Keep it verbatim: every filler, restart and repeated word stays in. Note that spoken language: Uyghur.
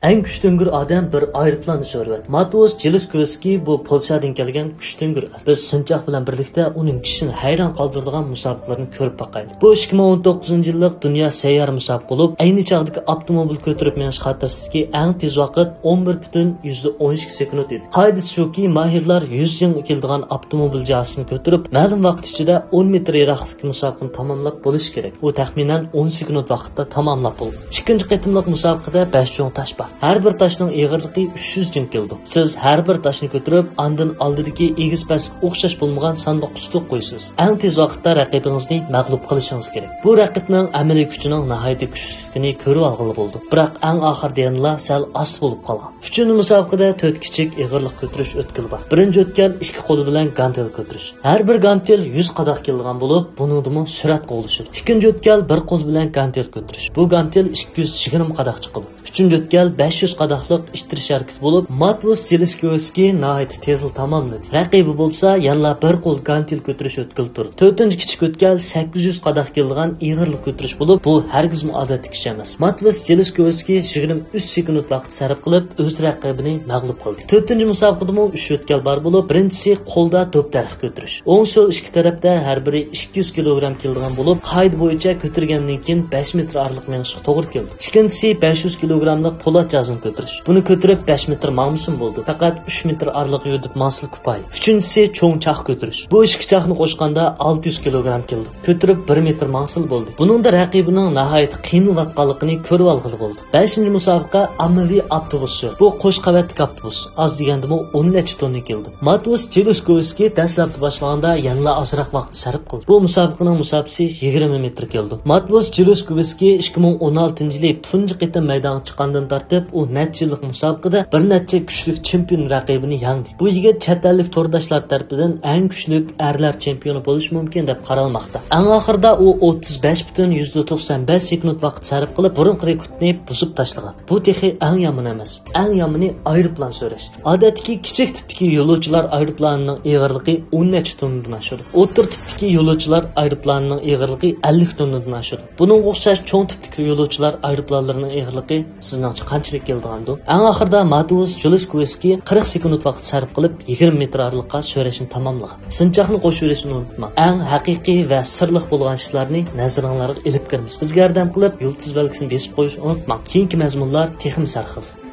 ئەڭ كۈچتۈڭگۈر ئادەم بىر ئايروپىلاننى شورىۋەتتى. ماتېئۇس جېلېسكوۋسكىي بۇ پولشادىن كەلگەن كۈچتۈڭگۈر ئادەم. بىز سىنچاق بىلەن بىرلىكتە ئۇنىڭ كىشىنى ھەيران قالدۇرىدىغان مۇسابىقىلىرىنى كۆرۈپ باقايلى. بۇ ئىككى مىڭ ئون توققۇزىنچى يىللىق دۇنيا سەييارە مۇسابىقە بولۇپ، ئەينى چاغدىكى ئاپتوموبىل كۆتۈرۈپ مېڭىش خاتىرىسىدىكى ئەڭ تېز ۋاقىت ئون بىر پۈتۈن يۈزدە ئون ئىككى سېكۇنت ئىدى. قائىدىسى شۇكى، ماھىرلار يۈز يىڭ ئېكىلىدىغان ئاپتوموبىل جاھىسىنى كۆتۈرۈپ، مەلۇم ۋاقىت ئىچىدە ئون مېتىر يىراقلىقتىكى مۇسابىقىنى تاماملاپ بولۇشى كېرەك. ئۇ تەخمىنەن ئون سېكۇنت ۋاقىتتا تاماملاپ بولدى. ئىككىنچى قېتىملىق مۇسابىقىدە بەش چوڭ تاش بار. ھەر بىر تاشنىڭ ئېغىرلىقى ئۈچ يۈز جىڭ كېلىدۇ. سىز ھەر بىر تاشنى كۆتۈرۈپ، ئاندىن ئالدىدىكى ئېگىز-پەسكە ئوخشاش بولمىغان ساندۇققا تۇتۇپ قويىسىز. ئەڭ تېز ۋاقىتتا رەقىبىڭىزنى مەغلۇپ قىلىشىڭىز كېرەك. بۇ رەقىبنىڭ ئەمەلىي كۈچىنىڭ ناھايىتى كۈچلۈكلۈكىنى كۆرۈۋالغىلى بولىدۇ. بىراق ئەڭ ئاخىرىدا يەنىلا سەل ئاس بولۇپ قالغان. ئۈچىنچى مۇسابىقىدە تۆت كىچىك ئېغىرلىق كۆتۈرۈش ئۆتكىلى بار. بىرىنچى ئۆتكەل ئىككى قولى بىلەن گانتېل كۆتۈرۈش. ھەر بىر گانتېل يۈز قاداق كېلىدىغان بولۇپ، بۇنىڭدىمۇ سۈرئەت قوغلىشىدۇ. ئىككىنچى ئۆتكەل بىر قول بىلەن گانتېل كۆتۈرۈش. بۇ گانتېل ئىككى يۈز يىگىرمە قاداق چىقىدۇ. ئۈچىنچى ئۆتكەل بەش يۈز قاداقلىق ئىتتىرىش ھەرىكىتى بولۇپ، ماتېئۇس جېلېسكوۋسكىي ناھايىتى تېزلا تاماملىدى. رەقىبى بولسا يەنىلا بىر قول گانتېل كۆتۈرۈش ئۆتكىلى تۇردى. تۆتىنچى كىچىك ئۆتكەل سەككىز يۈز قاداق كېلىدىغان ئېغىرلىق كۆتۈرۈش بولۇپ، بۇ ھەرگىزمۇ ئادەتتىكىچە ئەمەس. ماتېئۇس جېلېسكوۋسكىي يىگىرمە ئۈچ سېكۇنت ۋاقىت سەرپ قىلىپ، ئۆز رەقىبىنى مەغلۇپ قىلدى. تۆتىنچى مۇسابىقىدىمۇ ئۈچ ئۆتكەل بار بولۇپ، بىرىنچىسى قولدا دوپ تەرخى كۆتۈرۈش. ئوڭ سول ئىككى تەرەپتە ھەر بىرى ئىككى يۈز كىلوگرام كېلىدىغان بولۇپ، قائىدە بويىچە كۆتۈرگەندىن كېيىن بەش مېتىر ئارىلىق مېڭىشقا توغرا كېلىدۇ. ئىككىنچىسى بەش يۈز كىلوگراملىق پولات جازىنى كۆتۈرۈش. بۇنى كۆتۈرۈپ بەش مېتىر ماڭمىسىمۇ بولىدۇ. پەقەت ئۈچ مېتىر ئارىلىق يۈرۈپ ماڭسىلا كۇپايە. ئۈچىنچىسى چوڭ چاق كۆتۈرۈش. بۇ ئىككى چاقنى قوشقاندا ئالتە يۈز كىلوگرام كېلىدۇ. كۆتۈرۈپ بىر مېتىر ماڭسىلا بولدى. بۇنىڭدا رەقىبىنىڭ ناھايىتى قىينىلىۋاتقانلىقىنى كۆرۈۋالغىلى بولدى. بەشىنچى مۇسابىقە ئاممىۋى ئاپتوبۇس سۈرۈش. بۇ قوش قەۋەتلىك ئاپتوبۇس. ئاز دېگەندىمۇ ئون نەچچە توننا كېلىدۇ. ماتېئۇس جېلېسكوۋسكىي دەسلەپتە باشلىغاندا يەنىلا ئازراق ۋاقىت سەرپ قىلدى. بۇ مۇسابىقىنىڭ مۇساپىسى يىگىرمە مېتىر كېلىدۇ. ماتېئۇس جېلېسكوۋسكىي ئىككى مىڭ ئون ئالتىنچى يىلى تۇنجى قېتىم مەيدانغا چىققاندىن تارتىپ، ئۇ نەچچە يىللىق مۇسابىقىدە بىر نەچچە كۈچلۈك چېمپىيون رەقىبىنى يەڭدى. بۇ يىگىت چەت ئەللىك تورداشلار تەرىپىدىن ئەڭ كۈچلۈك ئەرلەر چېمپىيونى بولۇشى مۇمكىن دەپ قارالماقتا. ئەڭ ئاخىرىدا ئۇ ئوتتۇز بەش پۈتۈن يۈزدە توقسان بەش سېكۇنت ۋاقىت سەرپ قىلىپ، بۇرۇنقىدەك بۇزۇپ تاشلىغان. بۇ تېخى ئەڭ يامىنى ئەمەس. ئەڭ يامىنى ئايروپىلان سۆرەش. ئادەتتىكى كىچىك تىپتىكى يولۇچىلار ئايروپىلانىنىڭ ئېغىرلىقى ئون نەچچە توننىدىن ئاشىدۇ. ئوتتۇرا تىپتىكى يولۇچىلار ئايروپىلانىنىڭ ئېغىرلىقى ئەللىك توننىدىن ئاشىدۇ. بۇنىڭغا ئوخشاش چوڭ تىپتىكى يولۇچىلار ئايروپىلانلىرىنىڭ ئېغىرلىقى سىزنىڭچە قانچىلىك كېلىدىغاندۇ؟ ئەڭ ئاخىرىدا ماتېئۇس جېلېسكوۋسكىي قىرىق سېكۇنت ۋاقىت سەرپ قىلىپ، يىگىرمە مېتىر ئارىلىققا سۆرەشنى تاماملىغان. سىنچاقنى قوشۇۋېلىشنى ئۇنتۇماڭ. ئەڭ ھەقىقىي ۋە سىرلىق بولغان ئىشلارنى نەزىرىڭلارغا ئېلىپ كىرىمىز. بىزگە ياردەم قىلىپ، يۇلتۇز بەلگىسىنى بېسىپ قويۇشنى ئۇنتۇماڭ. كېيىنكى مەزمۇنلار تېخىمۇ سەرخىل.